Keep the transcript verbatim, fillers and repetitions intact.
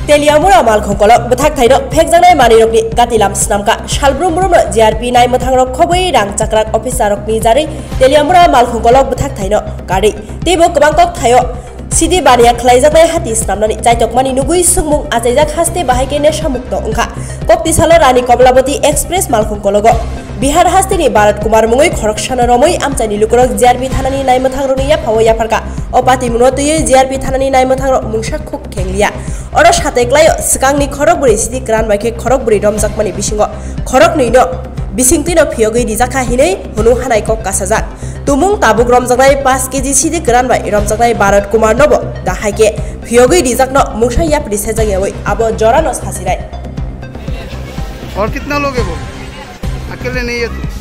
Teliamura malkhung kolok bwthak thaino phekjaknai manwirokni gatilam snamkha. Salbrum brumno G R P naimwthangrok khobwi rang chakrak officerrokni jarwi Teliamura malkhung kolok bwthak thaino karwi teibo kwbang kok thaio sidi baniya khlaijaknai hati snamnani chaitokmani nugwi swngmung achaijak haste bahai khe nesha mukto wngkha. Kokti salo Rani Komlabati Express malkhung kologo Bihar hasteni Bharat Kumar mungwi khoroksano romwi amchaini lukurok G R P thanani naimwthangrokni yaphao yapharkha. O patimungno twiwi G R P thanani naimwthangrok mungsa khuk khengliya. Oro sateklaio swkangni khorokbwrwi sidi kwran bai khe khorokbwrwi romjakmani bisingo khoroknwino bisingtwino phiyogwi rijakha hinwi hwnwi hanai kok kasajak. Tumung tabuk romjaknai paanch K G sidi kwran bai romjaknai Bharat Kumar nobo da hai khe phiyogwi rijakno mungsa yapri sejak yawi abo jorano sasinai. और कितना लोग है वो? अकेले नहीं है तू?